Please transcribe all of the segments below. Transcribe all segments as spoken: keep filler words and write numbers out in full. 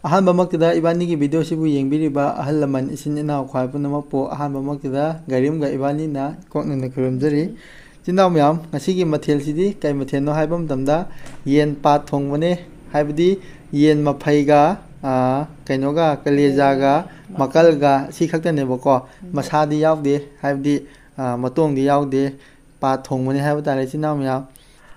ꯑꯍꯥꯟꯕꯃꯛꯇꯗ ꯏꯕꯥꯅꯤꯒꯤ ꯚꯤꯗꯤꯑꯣꯁꯤꯕꯨ ꯌꯦꯡꯕꯤꯔꯤꯕ ꯑꯍꯜ ꯂꯃꯟ, ꯏꯆꯤꯟ ꯏꯅꯥꯎ ꯈ꯭ꯋꯥꯏ ꯄꯨꯝꯅꯃꯛꯄꯨ ꯑꯍꯥꯟꯕꯃꯛꯇꯗ ꯒꯥꯏꯔꯤꯝꯒ ꯏꯕꯥꯅꯤꯅ ꯀꯣꯛꯅꯅ ꯈꯨꯔꯨꯝꯖꯔꯤ꯫ ꯏꯆꯤꯟ ꯏꯅꯥꯎ ꯃꯌꯥꯝ, ꯉꯁꯤꯒꯤ ꯃꯊꯦꯜꯁꯤꯗꯤ ꯀꯩ ꯃꯊꯦꯜꯅꯣ ꯍꯥꯏꯕ ꯃꯇꯝꯗ, ꯌꯦꯟ ꯄꯥꯠ ꯊꯣꯡꯕꯅꯦ꯫ ꯍꯥꯏꯕꯗꯤ ꯌꯦꯟ ꯃꯐꯩꯒ, ꯑꯥ, ꯀꯩꯅꯣꯒ, ꯀꯂꯦꯖꯥꯒ, ꯃꯀꯜꯒ, ꯁꯤ ꯈꯛꯇꯅꯦꯕꯀꯣ꯫ ꯃꯁꯥꯗꯤ ꯌꯥꯎꯗꯦ, ꯍꯥꯏꯕꯗꯤ, ꯑꯥ, ꯃꯇꯣꯡꯗꯤ ꯌꯥꯎꯗꯦ꯫ ꯄꯥꯠ ꯊꯣꯡꯕꯅꯤ ꯍꯥꯏꯕ ꯇꯥꯔꯦ, ꯏꯆꯤꯟ ꯏꯅꯥꯎ ꯃꯌꯥꯝ꯫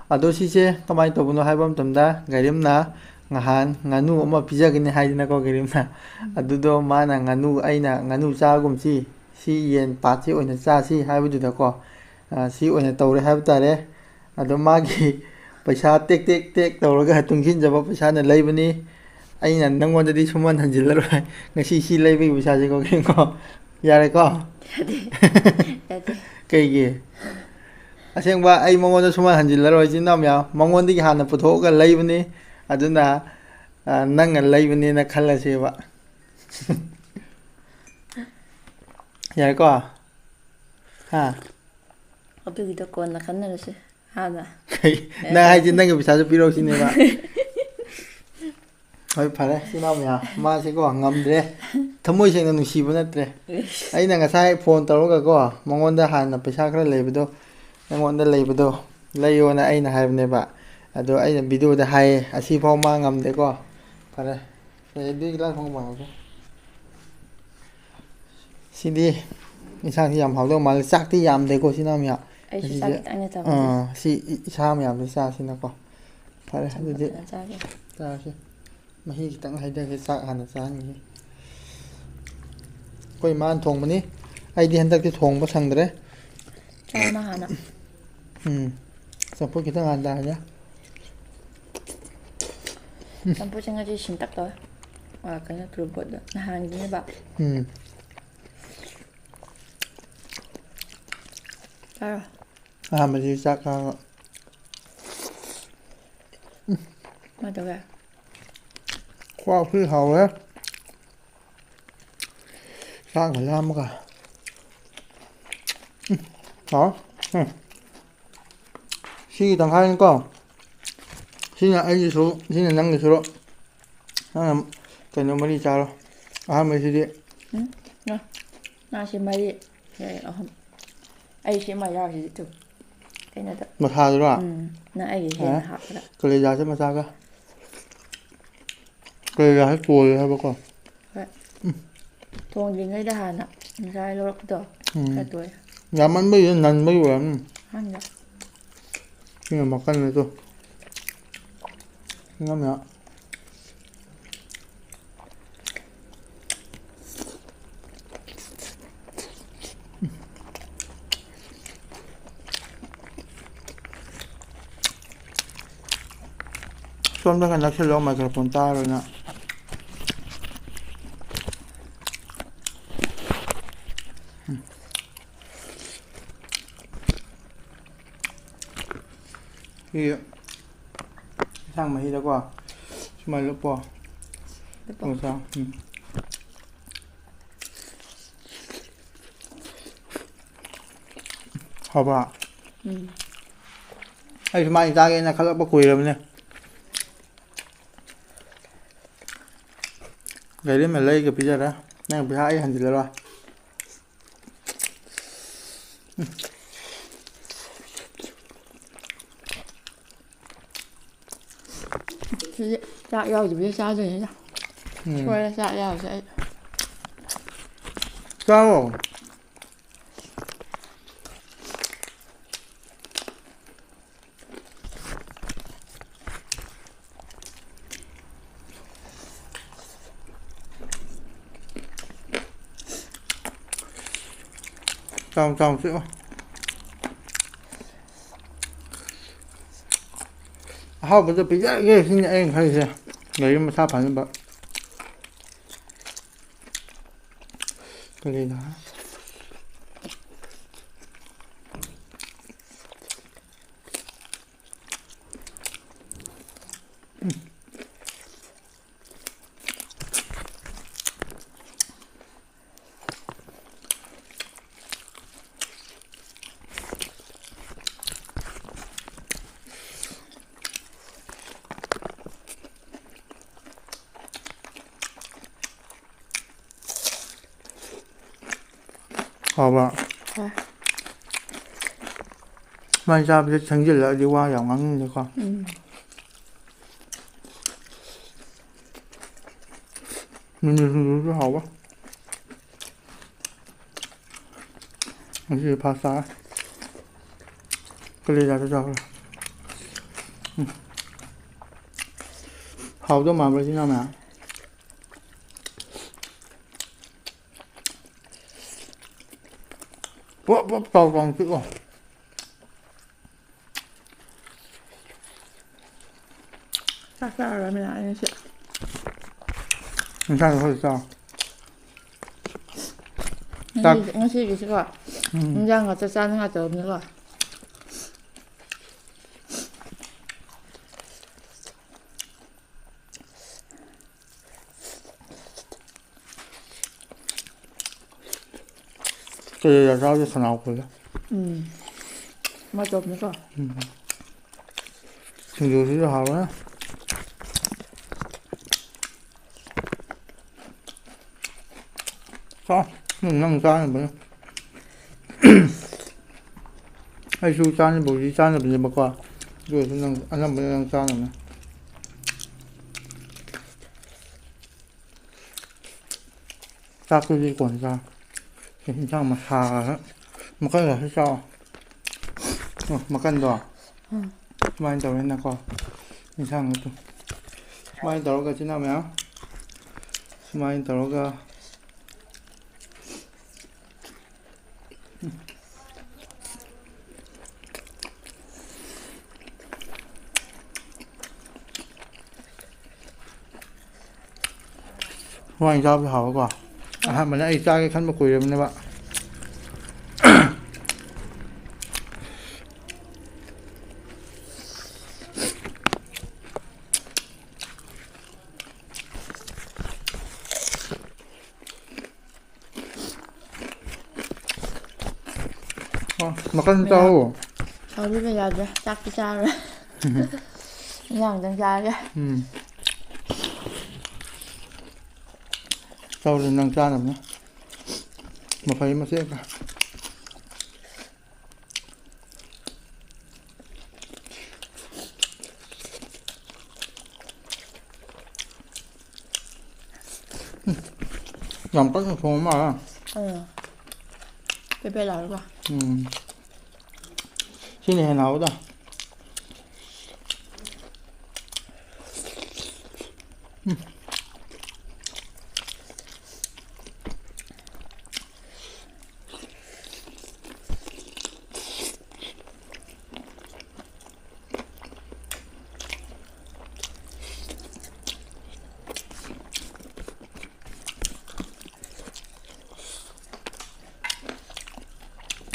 ꯑꯗꯣ ꯁꯤꯁꯦ ꯀꯃꯥꯏꯅ ꯇꯧꯕꯅꯣ ꯍꯥꯏꯕ ꯃꯇꯝꯗ, ꯒꯥꯏꯔꯤꯝꯅ ꯉꯍꯥꯟ ꯉꯥꯅꯨ ꯑꯃ ꯄꯤꯖꯒꯅꯤ ꯍꯥꯏꯗꯅꯀꯣ, ꯒꯥꯏꯔꯤꯝꯅ꯫ ꯑꯗꯨꯗꯣ ꯃꯥꯅ ꯉꯥꯅꯨ, ꯑꯩꯅ ꯉꯥꯅꯨ ꯆꯥꯒꯨꯝꯁꯤ, ꯁꯤ ꯌꯦꯟ ꯄꯥꯠꯁꯤ ꯑꯣꯏꯅ ꯆꯥꯁꯤ ꯍꯥꯏꯕꯗꯨꯗꯀꯣ, ꯑ, ꯁꯤ ꯑꯣꯏꯅ ꯇꯧꯔꯦ ꯍꯥꯏꯕ ꯇꯥꯔꯦ꯫ ꯑꯗꯣ ꯃꯥꯒꯤ ꯄꯩꯁꯥ ꯇꯦꯛ ꯇꯦꯛ ꯇꯦꯛ ꯇꯧꯔꯒ ꯇꯨꯡꯁꯤꯟꯖꯕ ꯄꯩꯁꯥꯅ ꯂꯩꯕꯅꯤ꯫ ꯑꯩꯅ ꯅꯪꯉꯣꯟꯗꯗꯤ ꯁꯨꯃꯟ ꯍꯟꯖꯤꯜꯂꯔꯣꯏ꯫ ꯉꯁꯤ ꯁꯤ ꯂꯩꯕꯒꯤ ꯄꯩꯁꯥꯁꯦꯀꯣ, ꯒꯥꯏꯔꯤꯝꯀꯣ꯫ ꯌꯥꯔꯦꯀꯣ? ꯌꯥꯗꯦ꯫ ꯌꯥꯗꯦ꯫ ꯀꯩꯒꯤ? ꯑꯁꯦꯡꯕ, ꯑꯩ ꯃꯉꯣꯟꯗ ꯁꯨꯃꯟ ꯍꯟꯖꯤꯜꯂꯔꯣꯏ, ꯏꯆꯤꯟ ꯏꯅꯥꯎ ꯃꯌꯥꯝ꯫ ꯃꯉꯣꯟꯗꯒꯤ ꯍꯥꯟꯅ ꯄꯨꯊꯣꯛꯑꯒ ꯂꯩꯕꯅꯤ꯫ ꯑꯗꯨꯅ, ꯑ, ꯅꯪꯅ ꯂꯩꯕꯅꯦꯅ ꯈꯜꯂꯁꯦꯕ꯫ ꯌꯥꯔꯦꯀꯣ? ꯍꯥ? ꯑꯗꯨꯒꯤꯗꯣ ꯀꯣꯟꯅ ꯈꯟꯅꯔꯁꯦ꯫ ꯍꯥꯟꯅ꯫ ꯀꯩ? ꯅꯪ ꯍꯥꯏꯁꯦ ꯅꯪꯒꯤ ꯄꯩꯁꯥꯁꯨ ꯄꯤꯔꯛꯑꯣ ꯁꯤꯅꯦꯕ? ꯍꯣꯏ, ꯐꯔꯦ, ꯏꯆꯤꯟ ꯏꯅꯥꯎ ꯃꯌꯥꯝ꯫ ꯃꯥꯁꯦꯀꯣ, ꯉꯝꯗ꯭ꯔꯦ꯫ ꯊꯃꯣꯏ ꯁꯦꯡꯅ ꯅꯨꯡꯁꯤꯕ ꯅꯠꯇ꯭ꯔꯦ꯫ ꯏꯁ꯫ ꯑꯩꯅ ꯉꯁꯥꯏ ꯐꯣꯟ ꯇꯧꯔꯒꯀꯣ, ꯃꯉꯣꯟꯗ ꯍꯥꯟꯅ ꯄꯩꯁꯥ ꯈꯔ ꯂꯩꯕꯗꯣ, ꯑꯩꯉꯣꯟꯗ ꯂꯩꯕꯗꯣ ꯂꯩꯌꯣꯅ ꯑꯩꯅ ꯍꯥꯏꯕꯅꯦꯕ꯫ ꯑꯗꯣ ꯑꯩꯅ ꯚꯤꯗꯤꯑꯣꯗ ꯍꯥꯏꯌꯦ, ꯑꯁꯤꯐꯥꯎ ꯃꯥ ꯉꯝꯗꯦꯀꯣ꯫ ꯐꯔꯦ꯫ ꯑꯦ, ꯑꯗꯨꯏ ꯒꯤꯂꯥꯁ ꯑꯃ ꯄꯥꯡꯉꯛꯀꯦ꯫ ꯁꯤꯗꯤ ꯏꯟꯁꯥꯡꯁꯤ ꯌꯥꯝ ꯍꯥꯎꯗꯧ ꯃꯥꯜꯂꯦ꯫ ꯆꯥꯛꯇꯤ ꯌꯥꯝꯗꯦꯀꯣ, ꯏꯆꯤꯟ ꯏꯅꯥꯎ ꯃꯌꯥꯝ꯫ ꯑꯩꯁꯨ ꯆꯥꯛ ꯑꯁꯤꯁꯦ, ꯈꯤꯇꯪꯅꯦ ꯆꯥꯕꯁꯦ꯫ ꯑꯥ, ꯁꯤ ꯏ-, ꯏꯁꯥ ꯃꯌꯥꯝꯁꯦ ꯆꯥꯁꯤꯅꯀꯣ꯫ ꯐꯔꯦ, ꯆꯝꯐꯨꯠ ꯑꯗꯨꯗꯤ ꯐꯖꯅ ꯆꯥꯒꯦ꯫ ꯆꯥꯔꯁꯤ꯫ ꯃꯍꯤ ꯈꯤꯇꯪ ꯍꯩꯊꯒꯦ, ꯆꯥꯛ ꯍꯥꯟꯅ ꯆꯥꯈꯤꯒꯦ꯫ ꯑꯩꯈꯣꯏ ꯏꯃꯥꯅ ꯊꯣꯡꯕꯅꯤ꯫ ꯑꯩꯗꯤ ꯍꯟꯗꯛꯇꯤ ꯊꯣꯡꯕ ꯁꯪꯗ꯭ꯔꯦ꯫ ꯆꯥꯔꯣ ꯅꯪ ꯍꯥꯟꯅ꯫ ꯎꯝ꯫ ꯆꯝꯐꯨꯠ ꯈꯤꯇꯪ ꯍꯥꯟꯅ ꯆꯥꯔꯒꯦ꯫ ꯆꯝꯐꯨꯠꯁꯦ ꯉꯁꯤ ꯁꯤꯟꯇꯛ ꯇꯧꯋꯦ꯫ ꯑ, ꯀꯩꯅꯣ, ꯇꯨꯔꯕꯣꯠꯇꯣ ꯅꯍꯥꯟꯒꯤꯅꯦꯕ꯫ ꯎꯝ꯫ ꯆꯥꯔꯣ꯫ ꯑꯍꯥꯟꯕꯁꯤ ꯆꯥꯛ ꯈꯥꯡꯉ-, ꯀꯃꯥꯏ ꯇꯧꯒꯦ? ꯈꯨꯍꯥꯎ ꯊꯤ ꯍꯥꯎꯔꯦ꯫ ꯆꯥꯛꯀ ꯂꯥꯝꯃꯒ꯫ ꯎꯝ, ꯍꯥꯎꯔꯦ꯫ ꯎꯝ꯫ ꯁꯤꯒꯤ ꯇꯪꯈꯥꯏꯅꯤꯀꯣ꯫ ꯁꯤꯅ ꯑꯩꯒꯤ ꯁꯔꯨꯛ, ꯁꯤꯅ ꯅꯪꯒꯤ ꯁꯔꯨꯛ꯫ ꯅꯪꯅ ꯀꯩꯅꯣ ꯃꯔꯤ ꯆꯥꯔꯣ꯫ ꯑꯍꯥꯟꯕꯩꯁꯤꯗꯤ ꯎꯝ, ꯉꯥ꯫ ꯉꯥꯁꯦ ꯃꯔꯤ, ꯁꯦ ꯑꯍꯨꯝ꯫ ꯑꯩ ꯁꯤ ꯑꯃ ꯌꯥꯎꯔꯤꯁꯤꯗꯤ ꯇꯨ꯫ ꯀꯩꯅꯣꯗ꯫ ꯃꯁꯥꯗꯨꯔꯣ? ꯎꯝ, ꯅꯪ ꯑꯩꯒꯤ ꯍꯦꯟꯅ ꯑꯦ, ꯍꯥꯞꯄꯗ꯫ ꯀꯂꯦꯖꯥꯁꯦ ꯃꯆꯥꯒ꯫ ꯀꯂꯦꯖꯥꯁꯦ ꯇꯣꯏꯔꯦ ꯍꯥꯏꯕꯀꯣ꯫ ꯍꯣꯏ꯫ ꯎꯝ꯫ ꯊꯣꯡꯗ꯭ꯔꯤꯉꯩꯗ ꯍꯥꯟꯅ ꯉꯁꯥꯏ ꯂꯧꯔꯛꯄꯗꯣ ꯎꯝ꯫ ꯈꯔ ꯇꯣꯏꯔꯦ꯫ ꯌꯥꯝꯃꯟꯕꯩꯔ ꯅꯟꯕꯩ ꯑꯣꯏꯔꯝꯅꯤ꯫ ꯈꯪꯗꯦ꯫ ꯁꯤꯅ ꯃꯈꯜꯅꯤꯗꯣ꯫ ꯁꯤꯅ ꯃꯌꯥꯝ꯫ ꯁꯣꯝꯗ ꯈꯔ ꯅꯛꯁꯤꯜꯂꯣ, microphone ꯇꯥꯔꯣꯏꯅ꯫ ꯁꯤ ꯏꯟꯁꯥꯡ ꯃꯍꯤꯗꯀꯣ ꯁꯨꯃꯥꯏꯅ ꯂꯨꯞꯄꯣ꯫ ꯂꯨꯞꯄꯣ꯫ ꯑꯗꯨꯒ ꯆꯥꯎ꯫ ꯎꯝ꯫ ꯍꯥꯎꯕ꯭ꯔꯥ? ꯎꯝ꯫ ꯑꯩꯁꯨ ꯃꯥꯏ ꯆꯥꯒꯦꯅ ꯈꯜꯂꯛꯄ ꯀꯨꯏꯔꯕꯅꯦ꯫ ꯒꯥꯔꯤ ꯑꯃ ꯂꯩꯒ ꯄꯤꯖꯔꯦ꯫ ꯅꯪ ꯄꯩꯁꯥ ꯑꯩ ꯍꯟꯖꯤꯜꯂꯔꯣꯏ꯫ ꯁꯤꯗꯤ ꯆꯥꯛ ꯌꯥꯎꯗꯕꯤꯗ ꯆꯥꯗꯣꯏꯅꯤꯅ꯫ ꯎꯝ꯫ ꯁꯣꯏꯔꯦ ꯆꯥꯛ ꯌꯥꯎꯗꯦ ꯑꯩ꯫ ꯆꯥꯎ꯫ ꯆꯥꯎ ꯆꯥꯎ ꯆꯤꯛꯑꯣ꯫ ꯑꯍꯥꯎꯕꯗ ꯄꯤꯖꯒꯦ ꯁꯤꯅꯤ ꯑꯩꯅ ꯈꯜꯂꯤꯁꯦ꯫ ꯒꯥꯔꯤ ꯃꯁꯥ ꯐꯅꯕ꯫ ꯀꯔꯤꯅꯣ? ꯍꯥꯎꯕ꯭ꯔꯥ? ꯍꯣꯏ꯫ ꯃꯥꯏ ꯆꯥꯕꯁꯦ ꯊꯦꯡꯖꯤꯜꯂꯛꯑꯗꯤ ꯋꯥ ꯌꯥꯝ ꯉꯥꯡꯅꯤꯡꯗꯦꯀꯣ꯫ ꯎꯝ꯫ ꯃꯤꯃꯤ ꯁꯤꯡꯖꯨꯁꯨ ꯍꯥꯎꯕ꯫ ꯉꯁꯤꯗꯤ ꯐꯥꯔꯁ ꯇꯥꯔꯦ꯫ ꯀꯂꯦꯖꯥꯗꯨ ꯆꯥꯎꯔꯦ꯫ ꯎꯝ꯫ ꯍꯥꯎꯗꯧ ꯃꯥꯟꯕ꯭ꯔꯥ ꯁꯤ ꯏꯅꯥꯎ ꯃꯌꯥꯝ? ꯄ꯭ꯔꯣꯞ ꯄ꯭ꯔꯣꯞ ꯆꯥꯎ ꯆꯥꯎꯅ ꯆꯤꯛꯑꯣ꯫ ꯆꯥꯛ ꯆꯥꯔꯔꯣꯏ ꯃꯤꯅꯥ ꯑꯩ ꯉꯁꯤ꯫ ꯏꯟꯁꯥꯡꯗꯣ ꯈꯔ ꯆꯥꯎ꯫ ꯆꯥꯛ꯫ ꯉꯁꯤ-, ꯉꯁꯤꯒꯤꯁꯤꯀꯣ, ꯎꯝ꯫ ꯏꯟꯖꯥꯡ ꯉꯥꯛꯇ ꯆꯥꯅꯤꯡꯉꯥꯏ ꯇꯧꯕꯅꯤꯀꯣ꯫ ꯀꯂꯦꯖꯥ ꯆꯥꯕꯁꯦ ꯈꯅꯥꯎ ꯐꯨꯜꯂꯦ꯫ ꯎꯝ꯫ ꯃꯥ ꯇꯧꯕꯅꯤꯀꯣ꯫ ꯎꯝ꯫ ꯁꯤꯡꯖꯨꯁꯤꯁꯨ ꯍꯥꯎꯔꯦ꯫ ꯆꯥꯎ꯫ ꯅꯪ, ꯅꯪ ꯆꯥꯅꯕꯅꯦ꯫ ꯑꯩꯁꯨ ꯆꯥꯅꯕꯕꯨꯗꯤ ꯆꯥꯅꯕꯅꯦꯕꯀꯣ꯫ ꯑꯗꯨ ꯑꯣꯏꯔꯁꯨ ꯅꯪ ꯑꯅꯝꯕꯅ ꯅꯪ ꯆꯥꯅꯕꯅꯦ꯫ ꯆꯥꯛꯇꯨꯗꯤ ꯀꯣꯟꯅ ꯆꯥꯔꯣ꯫ ꯁꯤ ꯏꯟꯁꯥꯡ ꯃꯁꯥꯒ ꯃꯀꯟꯒꯁꯨ ꯆꯥꯎ꯫ ꯑ, ꯃꯀꯟꯗꯣ ꯎꯝ꯫ ꯁꯨꯃꯥꯏꯅ ꯇꯧꯔꯦꯅꯀꯣ꯫ ꯏꯟꯁꯥꯡꯗꯣ ꯁꯨꯃꯥꯏꯅ ꯇꯧꯔꯒ ꯏꯆꯤꯟ ꯏꯅꯥꯎ ꯃꯌꯥꯝ ꯁꯨꯃꯥꯏꯅ ꯇꯧꯔꯒ ꯁꯨꯃꯥꯏꯅ ꯆꯥꯕꯁꯨ ꯍꯥꯎꯋꯦꯀꯣ꯫ ꯑꯍꯥꯟꯕꯅ ꯑꯩ ꯆꯥꯒꯦ ꯈꯟꯕ ꯀꯨꯏꯔꯕꯅꯦꯕ꯫ ꯑꯣ, ꯃꯀꯟ ꯃꯌꯥꯝ ꯆꯥꯎꯋꯣ꯫ ꯁꯧꯒ꯭ꯔꯤꯒ ꯌꯥꯗ꯭ꯔꯦ, ꯆꯥꯛꯇꯤ ꯆꯥꯔꯔꯣꯏ꯫ ꯎꯝ꯫ ꯏꯟꯖꯥꯡꯗꯪ ꯆꯥꯔꯒꯦ꯫ ꯎꯝ꯫ ꯆꯥꯎꯗ ꯅꯪ ꯆꯥꯅꯕꯅꯦ꯫ ꯃꯐꯩ ꯃꯆꯦꯠꯀ꯫ ꯎꯝ꯫ ꯌꯥꯝ ꯀꯟꯅ ꯊꯣꯡꯕ ꯃꯥꯜꯂꯦ꯫ ꯎꯝ꯫ ꯄꯦꯄꯦ ꯂꯥꯎꯔꯒ꯫ ꯎꯝ꯫ ꯁꯤꯅ ꯍꯦꯟꯅ ꯍꯥꯎꯗ꯫ ꯎꯝ꯫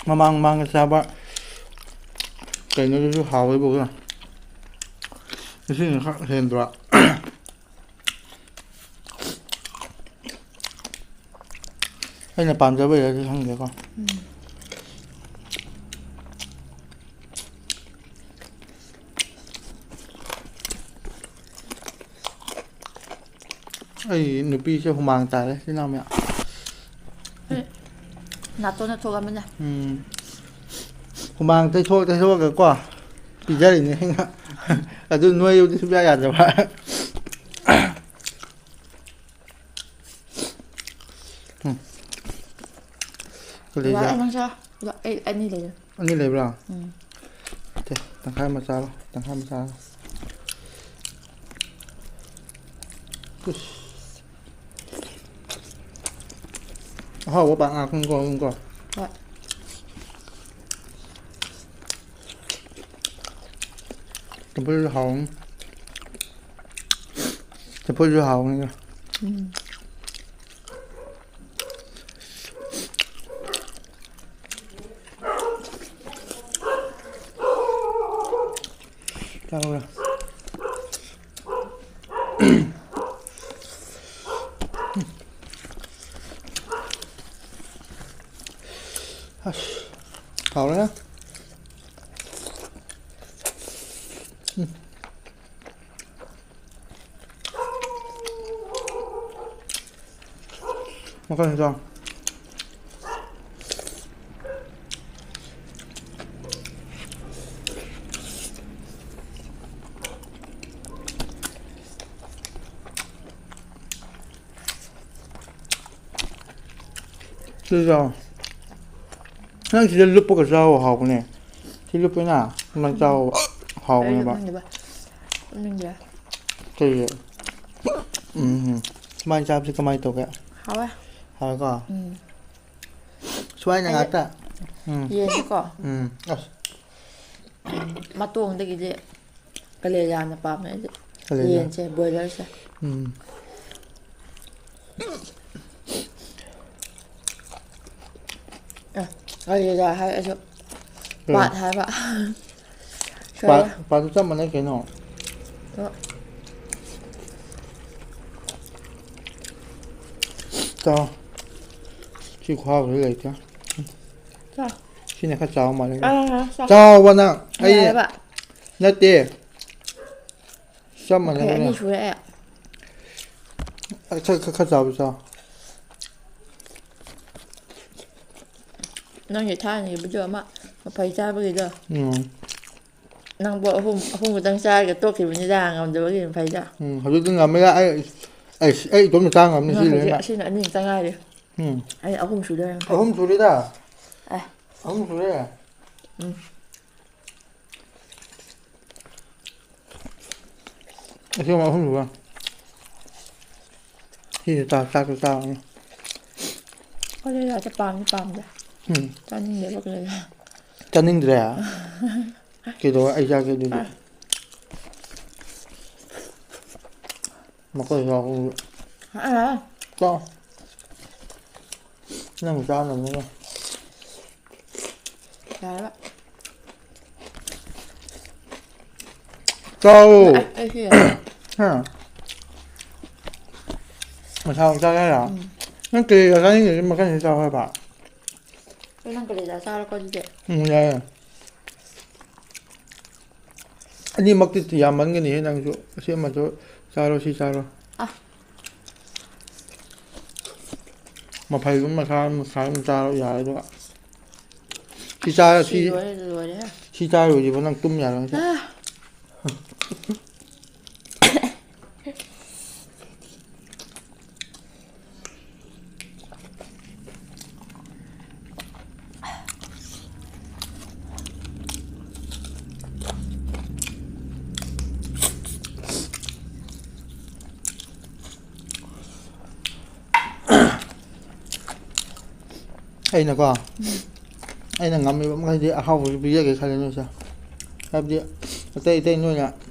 ꯃꯃꯥꯡ ꯃꯃꯥꯡꯗ ꯆꯥꯕ ꯀꯩꯅꯣꯗꯨꯁꯨ ꯍꯥꯎꯋꯦꯕꯀꯣ꯫ ꯉꯁꯤꯅ ꯈꯔ ꯍꯦꯟꯗ꯭ꯔꯣ? ꯑꯩꯅ ꯄꯥꯝꯖꯕꯩꯔꯗꯤ ꯈꯪꯗꯦꯀꯣ꯫ ꯎꯝ꯫ ꯑꯩ ꯅꯨꯄꯤꯁꯦ ꯍꯨꯃꯥꯡ ꯇꯥꯔꯦ, ꯏꯆꯤꯟ ꯏꯅꯥꯎ ꯃꯌꯥꯝ꯫ ꯎꯝ꯫ ꯅꯥꯇꯣꯟꯅ ꯊꯣꯛꯂꯝꯃꯅꯦ꯫ ꯎꯝ꯫ ꯍꯨꯃꯥꯡ ꯇꯩꯊꯣꯛ ꯇꯩꯊꯣꯛꯑꯒꯀꯣ ꯄꯤꯖꯔꯤꯅꯦ ꯑꯩꯅ꯫ ꯑꯗꯨ ꯅꯣꯏꯕꯗꯤ ꯁꯨꯡꯌꯥ ꯌꯥꯗꯕ꯫ ꯎꯝ꯫ ꯀꯂꯦꯖꯥ꯫ ꯕꯕꯥ, ꯅꯪ ꯆꯥ꯫ ꯑꯩ ꯑꯅꯤ ꯂꯩꯔꯦ꯫ ꯑꯅꯤ ꯂꯩꯕ꯭ꯔꯥ? ꯎꯝ꯫ ꯁꯦ, ꯇꯪꯈꯥꯏ ꯑꯃ ꯆꯥꯔꯣ, ꯇꯪꯈꯥꯏ ꯑꯃ ꯆꯥꯔꯣ꯫ ꯏꯁ꯫ ꯑꯍꯥꯎꯕ ꯄꯥꯛ ꯉꯥꯛꯇꯅꯤꯀꯣ, ꯑꯗꯨꯝꯀꯣ꯫ ꯍꯣꯏ꯫ ꯆꯝꯐꯨꯠꯁꯨ ꯍꯥꯎꯅꯤ꯫ ꯆꯝꯐꯨꯠꯁꯨ ꯍꯥꯎꯅꯤꯗ꯫ ꯎꯝ꯫ ꯆꯥꯔꯣ꯫ ꯑꯁ, ꯍꯥꯎꯔꯦ꯫ ꯎꯝ꯫ ꯃꯈꯜ ꯍꯦꯟꯖꯥꯡ꯫ ꯁꯤ ꯆꯥꯎ꯫ ꯅꯪ ꯁꯤꯗ ꯂꯨꯞꯄꯒ ꯆꯥꯎ, ꯍꯥꯎꯕꯅꯦ꯫ ꯁꯤ ꯂꯨꯞꯄꯦꯅ, ꯁꯨꯃꯥꯏꯅ ꯆꯥꯎ, ꯑꯩ ꯍꯥꯎꯕꯅꯦꯕ꯫ ꯂꯨꯞꯅꯤꯡꯗꯦꯕ꯫ ꯂꯨꯞꯅꯤꯡꯗꯦ꯫ ꯀꯩꯒꯤ? ꯎꯝ꯫ ꯁꯨꯃꯥꯏꯅ ꯆꯥꯕꯁꯤ ꯀꯃꯥꯏꯅ ꯇꯧꯒꯦ? ꯍꯥꯎꯋꯦ꯫ ꯍꯥꯎꯋꯦꯀꯣ? ꯎꯝ꯫ ꯁꯨꯃꯥꯏꯅ ꯑꯩ ꯉꯥꯛꯇ? ꯎꯝ꯫ ꯌꯦꯟꯁꯤꯀꯣ꯫ ꯎꯝ꯫ ꯑꯁ꯫ ꯃꯇꯣꯡꯗꯒꯤꯗꯤ ꯀꯂꯦꯖꯥꯅ ꯄꯥꯝꯃꯦ ꯑꯩꯗꯤ꯫ ꯀꯂꯦꯖꯥ꯫ ꯌꯦꯟꯁꯦ, ꯕꯣꯏꯂꯔꯁꯦ꯫ ꯎꯝ꯫ ꯑ, ꯀꯂꯦꯖꯥ ꯍꯥꯏ ꯑꯩꯁꯨ꯫ ꯀꯩ? ꯄꯥꯠ ꯍꯥꯏꯕ꯫ ꯄꯥꯠ, ꯁꯣꯏꯔꯦ꯫ ꯄꯥꯠꯇꯨ ꯆꯞ ꯃꯥꯟꯅꯩ ꯀꯩꯅꯣ꯫ ꯑ꯫ ꯆꯥꯎ꯫ ꯁꯤ ꯈꯨꯍꯥꯎꯁꯤ ꯂꯩꯇꯦ꯫ ꯆꯥꯎ꯫ ꯁꯤꯅ ꯈꯔ ꯆꯥꯎ ꯃꯥꯜꯂꯦ꯫ ꯑꯥ, ꯆꯥꯎ꯫ ꯆꯥꯎꯕ ꯅꯪ꯫ ꯑꯩ ꯌꯥꯔꯦꯕ꯫ ꯅꯠꯇꯦ꯫ ꯆꯞ ꯃꯈꯩ ꯃꯥꯟꯅꯕꯅꯦ꯫ ꯑꯅꯤ ꯁꯨꯔꯦ ꯑꯩ꯫ ꯑ, ꯈꯔ, ꯈꯔ, ꯈꯔ ꯆꯥꯎꯕ ꯆꯥꯎ꯫ ꯅꯪꯒꯤ ꯊꯥꯏꯅꯒꯤ video ꯑꯃ ꯃꯐꯩ ꯆꯥꯕꯒꯤꯗꯣ꯫ ꯎꯝ꯫ ꯅꯪꯕꯨ ꯑꯍꯨꯝ, ꯑꯍꯨꯝ ꯈꯛꯇꯪ ꯆꯥꯔꯒ ꯇꯣꯛꯈꯤꯕꯅꯤꯗ, ꯉꯝꯗꯕꯒꯤ ꯃꯐꯩꯗꯣ꯫ ꯎꯝ, ꯍꯧꯖꯤꯛꯇꯤ ꯉꯝꯃꯦꯗ꯫ ꯑꯩ, ꯑꯩ, ꯑꯩ ꯏꯇꯣꯝꯇ ꯆꯥ ꯉꯝꯅꯤ ꯅꯪ ꯁꯤ ꯍꯧꯖꯤꯛ ꯂꯣꯏꯅ꯫ ꯑꯁꯤꯅ ꯑꯅꯤ ꯈꯛꯇ ꯉꯥꯏꯔꯤ꯫ ꯎꯝ꯫ ꯑꯩ ꯑꯍꯨꯝ ꯁꯨꯗꯣꯔꯦ ꯃꯐꯩ꯫ ꯑꯍꯨꯝ ꯁꯨꯔꯦꯗ꯫ ꯑꯦ꯫ ꯑꯍꯨꯝ ꯁꯨꯔꯦ꯫ ꯎꯝ꯫ ꯑꯁꯤ ꯑꯍꯨꯝꯁꯨꯒ꯫ ꯁꯤꯁꯨ ꯆꯥ-, ꯆꯥꯛꯁꯨ ꯆꯥꯔꯅꯤ꯫ ꯀꯣꯂꯦꯖꯥꯁꯦ ꯄꯥꯝꯗꯤ ꯄꯥꯝꯗꯦ꯫ ꯎꯝ꯫ ꯆꯥꯅꯤꯡꯗꯦꯕ ꯀꯣꯂꯦꯖꯥ꯫ ꯆꯥꯅꯤꯡꯗ꯭ꯔꯦ? ꯀꯩꯗꯧꯕ? ꯑꯩ ꯆꯥꯒꯦ ꯑꯗꯨꯗꯤ꯫ ꯑꯥ꯫ ꯃꯈꯣꯏ ꯌꯥꯎꯕ꯫ ꯑꯥ꯫ ꯆꯥꯎ꯫ ꯅꯪ ꯆꯥꯅꯕꯅꯤꯅ꯫ ꯌꯥꯔꯦꯕ꯫ ꯆꯥꯎ꯫ ꯑꯩ, ꯑꯩ ꯁꯤ ꯌꯥꯔꯦ꯫ ꯍꯥ? ꯃꯁꯥ ꯃꯁꯥ ꯌꯥꯔꯦ? ꯎꯝ꯫ ꯅꯪ ꯀꯔꯤ ꯆꯥꯅꯤꯡꯗ꯭ꯔꯗꯤ ꯃꯈꯟꯁꯤ ꯆꯥꯎ ꯍꯥꯏꯕ꯫ ꯑꯗꯣ ꯅꯪ ꯀꯂꯦꯖꯥ ꯆꯥꯔꯣꯀꯣ ꯑꯗꯨꯗꯤ꯫ ꯎꯝ, ꯌꯥꯏ, ꯌꯥꯏ꯫ ꯑꯅꯤꯃꯛꯇꯤ ꯌꯥꯝꯃꯟꯒꯅꯤꯍꯦ ꯅꯪꯁꯨ꯫ ꯑꯁꯤ ꯑꯃꯁꯨ ꯆꯥꯔꯣ, ꯁꯤ ꯆꯥꯔꯣ꯫ ꯑ꯫ ꯃꯐꯩꯒꯨꯝꯕ ꯃꯁꯥ ꯃꯁꯥ ꯑꯗꯨꯝ ꯆꯥꯔꯣ ꯌꯥꯔꯦ ꯑꯗꯨꯒ꯫ ꯁꯤ ꯆꯥꯔ-, ꯁꯤ ꯁꯤ ꯂꯣꯏꯔꯦ, ꯂꯣꯏꯔꯦꯍꯦ꯫ ꯁꯤ ꯆꯥꯔꯨꯔꯗꯤꯕꯣ ꯅꯪ ꯇꯨꯝ ꯌꯥꯔꯣꯏ ꯉꯁꯤ꯫ ꯑ꯫ ꯑꯩꯅꯀꯣ, ꯑꯩꯅ ꯉꯝꯃꯤꯕ ꯃꯈꯩꯗꯤ ꯑꯍꯥꯎꯕꯁꯨ ꯄꯤꯖꯒꯦ ꯈꯜꯂꯦ ꯅꯣꯏꯁꯦ꯫ ꯍꯥꯏꯕꯗꯤ ꯑꯇꯩ ꯑꯇꯩ ꯅꯣꯏꯅ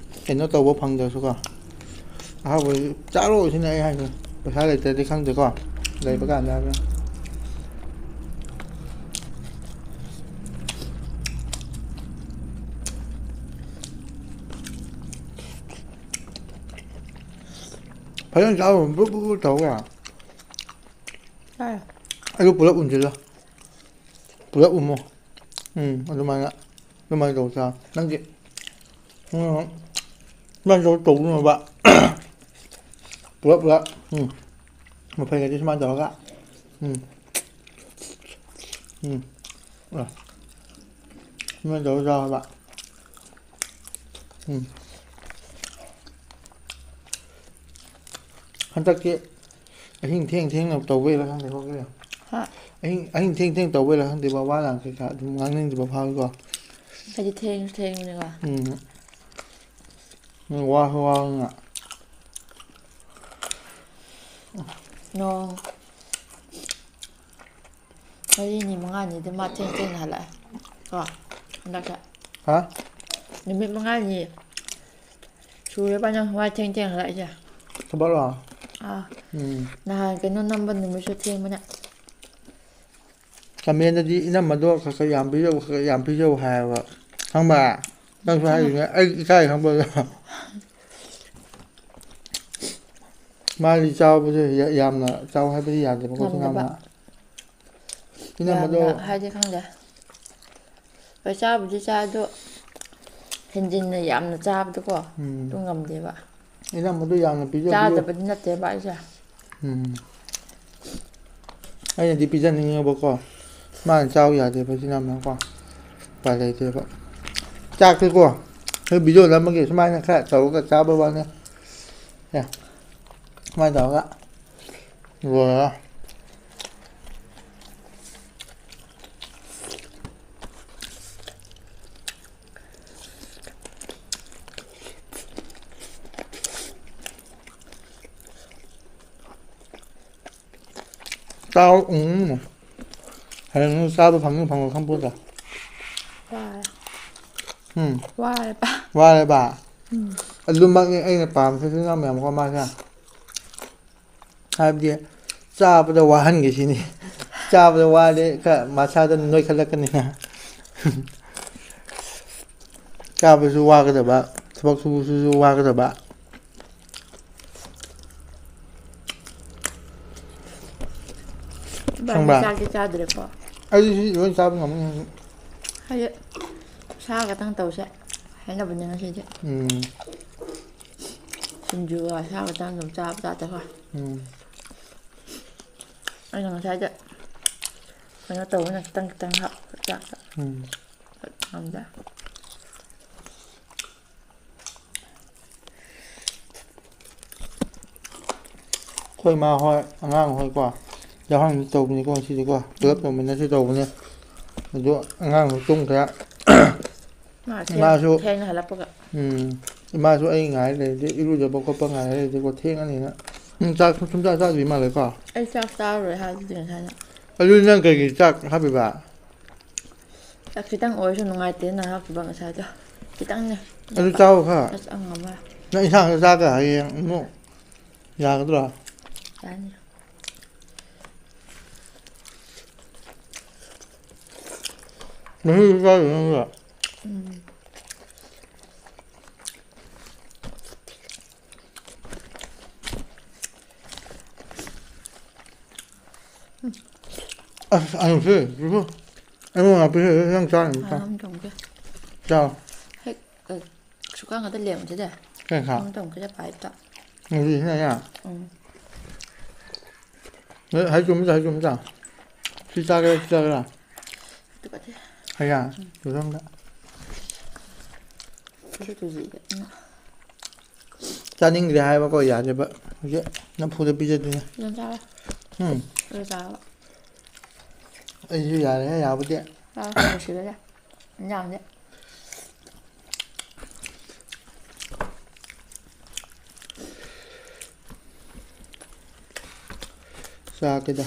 ꯀꯩꯅꯣ ꯇꯧꯕ ꯐꯪꯗ꯭ꯔꯁꯨꯀꯣ, ꯑꯍꯥꯎꯕꯁꯤ ꯆꯥꯔꯣ ꯁꯤꯅ ꯑꯩ ꯍꯥꯏꯁꯦ꯫ ꯄꯩꯁꯥ ꯂꯩꯇ꯭ꯔꯗꯤ ꯈꯪꯗꯦꯀꯣ, ꯂꯩꯕ ꯎꯝ꯫ ꯀꯥꯟꯗ ꯍꯥꯏꯕ꯫ ꯐꯖꯅ ꯆꯥꯎ, ꯕꯨ ꯕꯨ ꯕꯨ ꯇꯧꯒ꯫ ꯆꯥꯔꯦ꯫ ꯑꯗꯨ ꯄꯨꯂꯞ ꯎꯝꯁꯤꯜꯂꯣ꯫ ꯄꯨꯂꯞ ꯎꯝꯃꯣ꯫ ꯎꯝ, ꯑꯗꯨꯃꯥꯏꯅ, ꯑꯗꯨꯃꯥꯏꯅ ꯇꯧ ꯆꯥ꯫ ꯅꯪꯒꯤ, ꯎꯝ, ꯑꯗꯨꯃꯥꯏꯅ ꯇꯧ ꯇꯧꯅꯕ꯫ ꯄꯨꯂꯞ ꯄꯨꯂꯞ꯫ ꯎꯝ꯫ ꯃꯐꯩꯒꯗꯤ ꯁꯨꯃꯥꯏꯅ ꯇꯧꯔꯒ꯫ ꯎꯝ꯫ ꯎꯝ꯫ ꯑ꯫ ꯁꯨꯃꯥꯏꯅ ꯇꯧꯔꯒ ꯆꯥꯎ ꯍꯥꯏꯕ꯫ ꯎꯝ꯫ ꯍꯟꯗꯛꯇꯤ ꯑꯍꯤꯡ ꯊꯦꯡ ꯊꯦꯡꯅ ꯇꯧꯕꯩꯔꯥ ꯈꯪꯗꯦ, ꯍꯧꯒꯠꯂꯦ꯫ ꯍꯥ? ꯑꯍꯤꯡ, ꯑꯍꯤꯡ ꯊꯦꯡ ꯊꯦꯡ ꯇꯧꯕꯩꯔꯥ ꯈꯪꯗꯦꯕ, ꯋꯥ ꯂꯥꯡ ꯀꯩꯀꯥ ꯑꯗꯨꯝ ꯉꯥꯡꯅꯤꯡꯗꯕ ꯐꯥꯎꯋꯤꯀꯣ꯫ ꯑꯩꯗꯤ ꯊꯦꯡꯁꯨ ꯊꯦꯡꯕꯅꯦꯀꯣ꯫ ꯎꯝ꯫ ꯅꯪ ꯋꯥꯁꯨ ꯋꯥꯕꯅꯤꯅ꯫ ꯅꯣꯡ ꯃꯔꯤꯅꯤ ꯃꯉꯥꯅꯤꯗꯤ ꯃꯥ ꯊꯦꯡ ꯊꯦꯡꯅ ꯍꯜꯂꯛꯑꯦ꯫ ꯀꯣ, ꯍꯟꯗꯛꯁꯦ꯫ ꯍꯥ? ꯅꯨꯃꯤꯠ ꯃꯉꯥꯅꯤ ꯁꯨꯔꯦꯕ ꯅꯪ ꯋꯥ ꯊꯦꯡ ꯊꯦꯡ ꯍꯜꯂꯛꯏꯁꯦ꯫ ꯊꯕꯛꯂꯣ? ꯑꯥ꯫ ꯎꯝ꯫ ꯅꯍꯥꯟ ꯀꯩꯅꯣ ꯅꯝꯕ ꯅꯨꯃꯤꯠꯁꯨ ꯊꯦꯡꯕꯅꯦ꯫ ꯀꯃꯦꯟꯗꯗꯤ ꯏꯅꯝꯃꯗꯣ ꯈꯔ ꯈꯔ ꯌꯥꯝ ꯄꯤꯖꯧ, ꯈꯔ ꯈꯔ ꯌꯥꯝ ꯄꯤꯖꯧ ꯍꯥꯏꯌꯦꯕ꯫ ꯈꯪꯕ꯭ꯔꯥ? ꯅꯪꯁꯨ ꯍꯥꯏꯔꯤꯅꯦ, ꯑꯩ ꯏꯀꯥꯏ ꯈꯪꯕ꯭ꯔꯥ? ꯃꯥꯗꯤ ꯆꯥꯎꯕꯁꯦ ꯌꯥ-, ꯌꯥꯝꯅ ꯆꯥꯎ ꯍꯥꯏꯕꯗꯤ ꯌꯥꯗꯦꯕꯀꯣ, ꯉꯝꯗꯕ꯫ ꯏꯅꯝꯃ꯫ ꯏꯅꯝꯃꯗꯣ ꯌꯥꯝꯅ ꯍꯥꯏꯗꯤ ꯈꯪꯗꯦ꯫ ꯍꯣꯏ, ꯆꯥꯕꯨꯗꯤ ꯆꯥꯏ, ꯑꯗꯣ ꯍꯦꯟꯖꯤꯟꯅ ꯌꯥꯝꯅ ꯆꯥꯕꯗꯣꯀꯣ, ꯎꯝ꯫ ꯑꯗꯨ ꯉꯝꯗꯦꯕ꯫ ꯏꯅꯝꯃꯗꯣ ꯌꯥꯝꯅ ꯄꯤꯖꯕꯤꯌꯨ꯫ ꯆꯥꯗꯕꯗꯤ ꯅꯠꯇꯦꯕ ꯑꯩꯁꯦ꯫ ꯎꯝ꯫ ꯑꯩꯅꯗꯤ ꯄꯤꯖꯅꯤꯡꯉꯦꯕꯀꯣ, ꯃꯥꯅ ꯆꯥꯎ ꯌꯥꯗꯦꯕ, ꯏꯆꯤꯟ ꯏꯅꯥꯎꯀꯣ, ꯎꯄꯥꯏ ꯂꯩꯇꯦꯕ꯫ ꯆꯥꯛꯇꯤꯀꯣ, ꯑꯩꯈꯣꯏ ꯚꯤꯗꯤꯑꯣ ꯅꯝꯕꯒꯤ ꯁꯨꯃꯥꯏꯅ ꯈꯔ ꯇꯧꯔꯒ ꯆꯥꯕ ꯋꯥꯅꯤ꯫ ꯁꯦ, ꯁꯨꯃꯥꯏꯅ ꯇꯧꯔꯒ ꯂꯣꯏꯔꯒ꯫ ꯆꯥꯎ, ꯎꯝ꯫ ꯀꯩꯅꯣ ꯆꯥꯕ ꯐꯪꯅꯤ ꯐꯪꯉꯣꯏ ꯈꯪꯄꯣꯠꯇꯦ꯫ ꯋꯥꯔꯦ꯫ ꯎꯝ꯫ ꯋꯥꯔꯦꯕ꯫ ꯋꯥꯔꯦꯕ꯫ ꯎꯝ꯫ ꯑꯗꯨꯃꯛꯅꯤ ꯑꯩꯅ ꯄꯥꯝꯃꯤꯁꯤꯁꯨ ꯏꯅꯥꯎ ꯃꯌꯥꯝꯀꯣ ꯃꯥꯁꯦ꯫ ꯍꯥꯏꯕꯗꯤ ꯆꯥꯕꯗ ꯋꯥꯍꯟꯒꯦ ꯁꯤꯅꯤ꯫ ꯆꯥꯕꯗ ꯋꯥꯔꯗꯤ ꯈꯔ ꯃꯁꯥꯗ ꯅꯣꯏꯈꯠꯂꯛꯀꯅꯤꯅ꯫ ꯆꯥꯕꯁꯨ ꯋꯥꯒꯗꯕ, ꯊꯕꯛ ꯁꯨꯕꯁꯨ ꯋꯥꯒꯗꯕ꯫ ꯏꯕꯥꯅꯤ ꯈꯪꯕ꯭ꯔꯥ? ꯆꯥꯛꯇꯤ ꯆꯥꯗ꯭ꯔꯦꯀꯣ꯫ ꯑꯩꯗꯤ ꯁꯤ ꯂꯣꯏ ꯆꯥꯕ ꯉꯝꯅꯤ ꯍꯧꯖꯤꯛ꯫ ꯍꯥꯏꯗꯤ ꯁꯥ ꯈꯛꯇꯪ ꯇꯧꯁꯦ ꯍꯥꯏꯅꯕꯅꯦ ꯉꯁꯤꯗꯤ꯫ ꯎꯝ꯫ ꯁꯤꯡꯖꯨꯒ ꯁꯥ ꯈꯛꯇꯪ ꯑꯗꯨꯝ ꯆꯥꯕ ꯇꯥꯗꯀꯣ꯫ ꯎꯝ꯫ ꯑꯩꯅ ꯉꯁꯥꯏꯗ ꯀꯩꯅꯣ ꯇꯧꯕꯅ ꯈꯤꯇꯪ ꯈꯤꯇꯪ ꯍꯥꯞꯄ ꯆꯥꯛꯇ꯫ ꯎꯝ꯫ ꯉꯝꯗꯦ꯫ ꯑꯩꯈꯣꯏ ꯏꯃꯥ ꯍꯣꯏ ꯑꯉꯥꯡ ꯍꯣꯏꯀꯣ ꯌꯥꯎꯍꯟꯁꯤ ꯇꯧꯕꯅꯤꯀꯣ ꯉꯁꯤꯗꯤꯀꯣ ꯄꯨꯂꯞ ꯇꯧꯃꯤꯟꯅꯁꯤ ꯇꯧꯕꯅꯤ꯫ ꯑꯗꯣ ꯑꯉꯥꯡꯁꯨ ꯇꯨꯝꯈ꯭ꯔꯦ꯫ ꯃꯥ ꯊꯦꯡ- ꯏꯃꯥꯁꯨ ꯊꯦꯡꯅ ꯍꯜꯂꯛꯄꯒ꯫ ꯎꯝ꯫ ꯏꯃꯥꯁꯨ ꯑꯩ ꯉꯥꯏ ꯂꯩꯔꯗꯤ ꯏꯔꯨꯖꯕ ꯈꯣꯠꯄ ꯉꯥꯏ ꯂꯩꯔꯗꯤꯀꯣ ꯊꯦꯡꯉꯅꯤꯅ꯫ ꯅꯪ ꯆꯥꯛ ꯁꯨꯝ ꯁꯨꯡꯆꯥ ꯆꯥꯗ꯭ꯔꯤ ꯃꯥꯜꯂꯦꯀꯣ꯫ ꯑꯩ ꯆꯥꯛ ꯆꯥꯔꯔꯣꯏ ꯍꯥꯏꯗꯨꯗꯤ ꯉꯁꯥꯏꯅ꯫ ꯑꯗꯨꯗꯤ ꯅꯪ ꯀꯩꯒꯤ ꯆꯥꯛ ꯍꯥꯞꯄꯤꯕ? ꯆꯥꯛ ꯈꯤꯇꯪ ꯑꯣꯏꯔꯁꯨ ꯅꯨꯡꯉꯥꯏꯇꯦꯅ ꯍꯥꯞꯈꯤꯕ ꯉꯁꯥꯏꯗꯣ꯫ ꯈꯤꯇꯪꯅꯦ꯫ ꯑꯗꯨ ꯆꯥꯎ ꯈꯔ꯫ ꯑꯁ ꯑꯉꯝꯃ꯫ ꯅꯪ ꯏꯟꯁꯥꯡꯗꯣ ꯆꯥꯒ ꯍꯌꯦꯡ ꯑꯃꯨꯛ ꯌꯥꯒꯗ꯭ꯔꯣ? ꯌꯥꯅꯤ꯫ ꯃꯍꯤꯁꯨ ꯆꯥꯗꯣꯏ ꯅꯪꯗꯣ꯫ ꯎꯝ꯫ ꯑꯁ ꯑꯩꯁꯦ ꯁꯤꯕꯨ ꯑꯩꯉꯣꯟꯗ ꯄꯤꯔꯛꯏ ꯅꯪ ꯆꯥꯔꯤꯅꯤ ꯆꯥꯎ꯫ ꯍꯥꯟꯅ ꯑꯃ ꯊꯣꯡꯒꯦ꯫ ꯆꯥꯎ꯫ ꯍꯦꯛ ꯑ, ꯁꯨꯀꯥ ꯉꯥꯛꯇ ꯂꯦꯝꯕꯁꯤꯗ꯫ ꯀꯩ ꯈꯥ? ꯑꯃ ꯊꯣꯡꯒꯦ ꯄꯥꯏꯞꯇ꯫ ꯉꯁꯤꯁꯤꯅꯅꯦ꯫ ꯎꯝ꯫ ꯍꯩ ꯆꯨꯝ ꯆꯥ ꯍꯩ ꯆꯨꯝ ꯆꯥ꯫ ꯁꯤ ꯆꯥꯒꯦꯔꯥ ꯁꯤ ꯆꯥꯒꯦꯔꯥ? ꯑꯗꯨꯒꯗꯤ ꯍꯩꯌꯥ꯫ ꯆꯨꯖꯥꯝꯗ꯫ ꯑꯗꯨ ꯇꯨꯖꯤꯒ꯫ ꯎꯝ꯫ ꯆꯥꯅꯤꯡꯗ꯭ꯔꯦ ꯍꯥꯏꯕꯀꯣ ꯌꯥꯗꯦꯕ꯫ ꯍꯧꯖꯤꯛ ꯅꯝꯐꯨꯗ ꯄꯤꯖꯗꯣꯏꯅꯦ꯫ ꯑꯗꯨꯝ ꯆꯥꯔꯣ꯫ ꯎꯝ꯫ ꯑꯗꯨ ꯆꯥꯔꯣ꯫ ꯑꯩꯁꯨ ꯌꯥꯔꯦ ꯌꯥꯕꯨꯗꯤ꯫ ꯆꯥꯔꯣ ꯅꯨꯡꯁꯤꯕꯒ꯫ ꯏꯟꯖꯥꯡꯁꯦ꯫ ꯆꯥꯒꯦꯗ꯫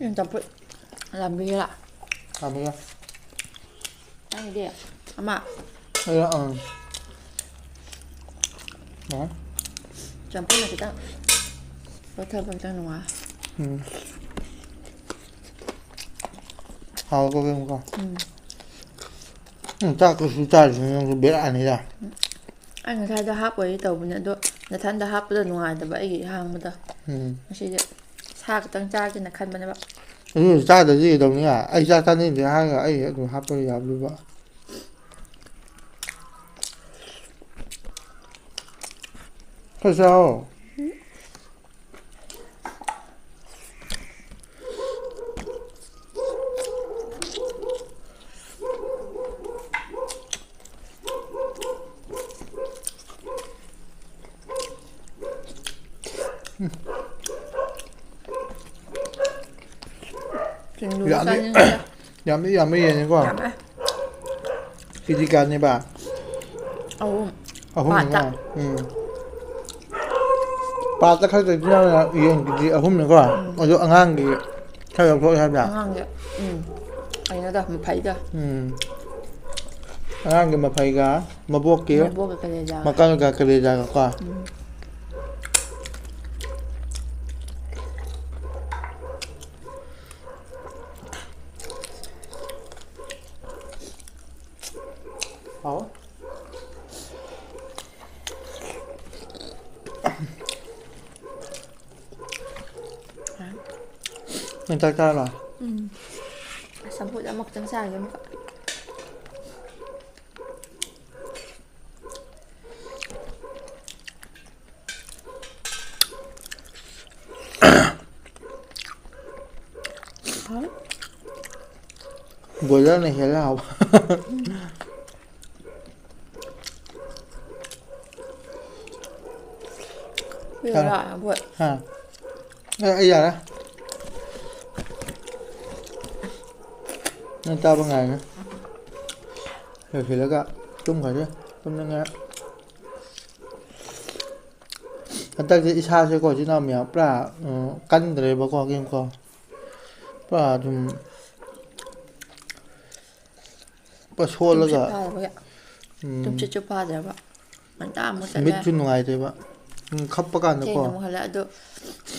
ꯎꯝ, ꯆꯝꯐꯨꯠ ꯂꯥꯝꯕꯤꯔꯥ? ꯂꯥꯝꯕꯤꯔꯥ? ꯅꯪꯒꯤꯗꯤ? ꯑꯃ? ꯑꯩꯔꯣ? ꯑꯪ꯫ ꯌꯥꯔꯦ꯫ ꯆꯝꯐꯨꯠꯅ ꯈꯤꯇꯪ ꯄꯠꯊꯕ ꯈꯤꯇꯪ ꯅꯨꯡꯉꯥꯏ꯫ ꯎꯝ꯫ ꯍꯥꯎꯀꯣ, ꯀꯩꯅꯣꯀꯣ꯫ ꯎꯝ꯫ ꯎꯝ, ꯆꯥꯛꯇꯨꯁꯨ ꯆꯥꯔꯤꯁꯤꯅ ꯅꯪꯁꯨ ꯕꯦꯔꯥꯅꯤꯗ꯫ ꯎꯝ꯫ ꯑꯩ ꯉꯁꯥꯏꯗꯣ ꯍꯥꯞꯄꯣꯏꯒꯦ ꯇꯧꯕꯅꯦ, ꯑꯗꯣ ꯅꯊꯟꯗ ꯍꯥꯞꯄꯗꯣ ꯅꯨꯡꯉꯥꯏꯇꯕ ꯑꯩꯒꯤ ꯍꯥꯡꯕꯗꯣ꯫ ꯎꯝ꯫ ꯉꯁꯤꯗꯤ ꯁꯥ ꯈꯛꯇꯪ ꯆꯥꯒꯦꯅ ꯈꯟꯕꯅꯦꯕ꯫ ꯑꯗꯨ ꯆꯥꯗ꯭ꯔꯗꯤ ꯀꯩꯗꯧꯅꯤ? ꯑꯩ ꯆꯥꯛ ꯆꯥꯅꯤꯡꯗꯦ ꯍꯥꯏꯔꯒ ꯑꯩ ꯑꯗꯨꯝ ꯍꯥꯞꯄ ꯌꯥꯕꯗꯨꯕꯨ꯫ ꯈꯔ ꯆꯥꯎ꯫ ꯁꯤꯡꯖꯨꯒ ꯌꯥꯝꯗꯤ, ꯆꯥꯅꯤꯡꯉꯤꯗ꯫ ꯌꯥꯝꯗꯤ ꯌꯥꯝꯕ ꯌꯦꯟꯅꯤꯀꯣ꯫ ꯌꯥꯝꯃꯦ꯫ ꯀꯦꯖꯤ ꯀꯌꯥꯅꯦꯕ? ꯑꯍꯨꯝ꯫ ꯑꯍꯨꯝꯅꯤꯀꯣ? ꯄꯥꯠꯇ꯫ ꯎꯝ꯫ ꯄꯥꯠꯇ ꯈꯔ ꯆꯪꯁꯤꯜꯂꯒ ꯌꯦꯟ ꯀꯦꯖꯤ ꯑꯍꯨꯝꯅꯤꯀꯣ? ꯎꯝ꯫ ꯑꯗꯨ ꯑꯉꯥꯡꯒꯤ ꯈꯔ ꯂꯧꯊꯣꯛꯑꯦ ꯍꯥꯏꯕ꯭ꯔꯥ? ꯑꯉꯥꯡꯒꯤ, ꯎꯝ꯫ ꯀꯩꯅꯣꯗꯣ, ꯃꯐꯩꯗꯣ꯫ ꯎꯝ꯫ ꯑꯉꯥꯡꯒꯤ ꯃꯐꯩꯒ ꯃꯕꯣꯛꯀꯤ ꯃꯕꯣꯛꯀ ꯀꯂꯦꯖꯥꯒ꯫ ꯃꯀꯟꯒ ꯀꯂꯦꯖꯥꯒ ꯀꯣ꯫ ꯎꯝ꯫ ꯍꯥꯎ꯫ ꯅꯪ ꯆꯥꯛ ꯆꯥꯔꯕ? ꯎꯝ꯫ ꯆꯝꯐꯨꯠ ꯑꯃꯈꯛꯇꯪ ꯆꯥꯒꯦ ꯑꯃꯨꯛꯀ꯫ ꯍꯥꯎ꯫ ꯕꯣꯏꯂꯔꯅ ꯍꯦꯜꯂꯦ ꯍꯥꯎꯕ꯫ ꯌꯥꯔꯦ꯫ ꯌꯥꯔꯦ, ꯕꯣꯏ꯫ ꯍꯥ? ꯑꯦ, ꯑꯩ ꯌꯥꯔꯦ꯫ ꯅꯪ ꯆꯥꯕ ꯉꯥꯏꯔꯦ꯫ ꯂꯣꯏꯁꯤꯜꯂꯒ ꯇꯨꯝꯈ꯭ꯔꯁꯦ꯫ ꯇꯨꯝꯅꯤꯡꯉꯦ꯫ ꯍꯟꯗꯛꯁꯦ ꯏꯁꯥꯁꯦꯀꯣ, ꯏꯆꯤꯟ ꯏꯅꯥꯎ ꯃꯌꯥꯝ ꯄꯨꯔꯥ, ꯎꯝ, ꯀꯟꯗ꯭ꯔꯦꯕꯀꯣ, ꯀꯩꯝꯀꯣ꯫ ꯄꯨꯔꯥ ꯑꯗꯨꯝ ꯄꯨꯔꯥ ꯁꯣꯜꯂꯒ꯫ ꯇꯨꯝꯁꯤꯠ ꯐꯥꯗꯕꯒꯤ꯫ ꯎꯝ꯫ ꯇꯨꯝꯁꯤꯠꯁꯨ ꯐꯥꯗ꯭ꯔꯕ꯫ ꯉꯟꯇꯥ ꯑꯃꯨꯛ ꯑꯁ, ꯆꯠꯂꯦ꯫ ꯃꯤꯠꯁꯨ ꯅꯨꯡꯉꯥꯏꯇꯦꯕ꯫ ꯎꯝ, ꯈꯞꯄ ꯀꯥꯟꯗꯀꯣ꯫ ꯊꯦꯡꯅ ꯑꯃꯨꯛ ꯍꯜꯂꯛꯑꯦ꯫ ꯑꯗꯣ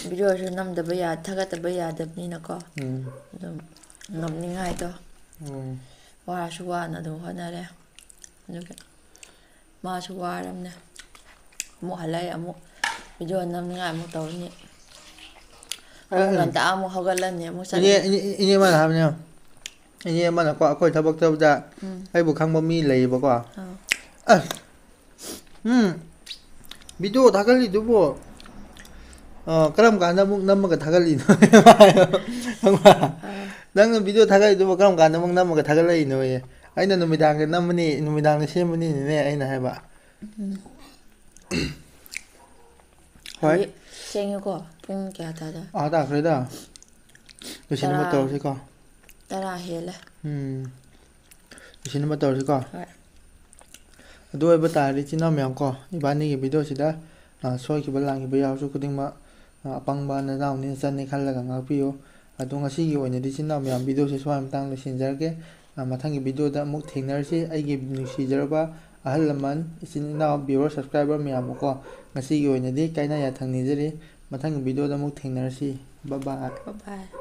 videoꯁꯨ ꯅꯝꯗꯕ ꯌꯥ-, ꯊꯥꯒꯠꯇꯕ ꯌꯥꯗꯕꯅꯤꯅꯀꯣ꯫ ꯎꯝ꯫ ꯑꯗꯨꯝ ꯉꯝꯅꯤꯡꯉꯥꯏꯗꯣ꯫ ꯎꯝ꯫ ꯋꯥꯔꯁꯨ ꯋꯥꯅ ꯑꯗꯨꯝ ꯍꯣꯠꯅꯔꯦ꯫ ꯑꯗꯨꯒꯤ ꯃꯥꯁꯨ ꯋꯥꯔꯝꯅꯦ꯫ ꯑꯃꯨꯛ ꯍꯜꯂꯛꯑꯦ, ꯑꯃꯨꯛ video ꯅꯝꯅꯤꯡꯉꯥꯏ ꯑꯃꯨꯛ ꯇꯧꯔꯅꯤ꯫ ꯑꯃꯨꯛ ꯑꯩ ꯉꯟꯇꯥ ꯑꯃꯨꯛ ꯍꯧꯒꯠꯂꯅꯤ, ꯑꯃꯨꯛ ꯏꯅꯦ, ꯆꯠꯂꯅꯤ꯫ ꯏꯅꯦ, ꯏꯅꯦ ꯑꯃꯅ ꯍꯥꯏꯕꯅꯦ, ꯏꯅꯦ ꯑꯃꯅꯀꯣ, ꯑꯩꯈꯣꯏ ꯊꯕꯛ ꯆꯠꯄꯗ ꯎꯝ꯫ ꯑꯩꯕꯨ ꯈꯪꯕ ꯃꯤ ꯂꯩꯌꯦꯕꯀꯣ꯫ ꯑꯥ꯫ ꯑꯁ! ꯎꯝ꯫ Video ꯊꯥꯒꯠꯂꯤꯗꯨꯕꯨ, ꯑ, ꯀꯔꯝ ꯀꯥꯟꯗ ꯑꯃꯨꯛ ꯅꯝꯃꯒ ꯊꯥꯒꯠꯂꯤꯅꯣ? ꯈꯪꯕ꯭ꯔꯥ? ꯑꯥ꯫ "ꯅꯪꯅ video ꯊꯥꯒꯠꯂꯤꯗꯨꯕꯨ ꯀꯔꯝ ꯀꯥꯟꯗ ꯑꯃꯨꯛ ꯅꯝꯃꯒ ꯊꯥꯒꯠꯂꯛꯏꯅꯣꯌꯦ?" "ꯑꯩꯅ ꯅꯨꯃꯤꯗꯥꯡꯗ ꯅꯝꯕꯅꯤ, ꯅꯨꯃꯤꯗꯥꯡꯗ ꯁꯦꯝꯕꯅꯤꯅꯦ," ꯑꯩꯅ ꯍꯥꯏꯕ꯫ ꯎꯝ꯫ ꯍꯣꯏ꯫ ꯍꯧꯖꯤꯛ ꯊꯦꯡꯉꯦꯀꯣ? ꯄꯨꯡ ꯀꯌꯥ ꯇꯥꯔꯦ? ꯑꯥ ꯇꯥꯈ꯭ꯔꯦꯗ꯫ ꯂꯣꯏꯁꯤꯟꯅꯕ ꯇꯔꯥ꯫ ꯇꯧꯔꯁꯤꯀꯣ꯫ ꯇꯔꯥ ꯍꯦꯜꯂꯦ꯫ ꯎꯝ꯫ ꯂꯣꯏꯁꯤꯟꯅꯕ ꯇꯧꯔꯁꯤꯀꯣ꯫ ꯍꯣꯏ꯫ ꯑꯗꯨ ꯑꯣꯏꯕ ꯇꯥꯔꯗꯤ, ꯏꯆꯤꯟ ꯏꯅꯥꯎ ꯃꯌꯥꯝ ꯀꯣ, ꯏꯕꯥꯅꯤꯒꯤ videoꯁꯤꯗ, ꯑ, ꯁꯣꯏꯈꯤꯕ ꯂꯥꯟꯈꯤꯕ ꯌꯥꯎꯔꯁꯨ ꯈꯨꯗꯤꯡꯃꯛ, ꯑ, ꯑꯄꯪꯕ ꯅꯅꯥꯎꯅꯤ ꯅꯆꯟꯅꯤ ꯈꯜꯂꯒ ꯉꯥꯛꯄꯤꯌꯨ꯫ ꯑꯗꯣ ꯉꯁꯤꯒꯤ ꯑꯣꯏꯅꯗꯤ, ꯏꯆꯤꯟ ꯏꯅꯥꯎ ꯃꯌꯥꯝ, videoꯁꯦ ꯁ꯭ꯋꯥꯏ ꯃꯇꯥꯡ ꯂꯣꯏꯁꯤꯟꯖꯔꯒꯦ꯫ ꯑ, ꯃꯊꯪꯒꯤ videoꯗ ꯑꯃꯨꯛ ꯊꯦꯡꯅꯔꯁꯤ꯫ ꯑꯩꯒꯤ ꯅꯨꯡꯁꯤꯖꯔꯕ ꯑꯍꯜ ꯂꯃꯟ, ꯏꯆꯤꯟ ꯏꯅꯥꯎ, viewer, subscriber ꯃꯌꯥꯝꯕꯨꯀꯣ, ꯉꯁꯤꯒꯤ ꯑꯣꯏꯅꯗꯤ ꯀꯥꯏꯅ ꯌꯥꯊꯪ ꯅꯤꯖꯔꯤ꯫ ꯃꯊꯪꯒꯤ videoꯗ ꯑꯃꯨꯛ ꯊꯦꯡꯅꯔꯁꯤ꯫ Bye bye꯫ Bye bye꯫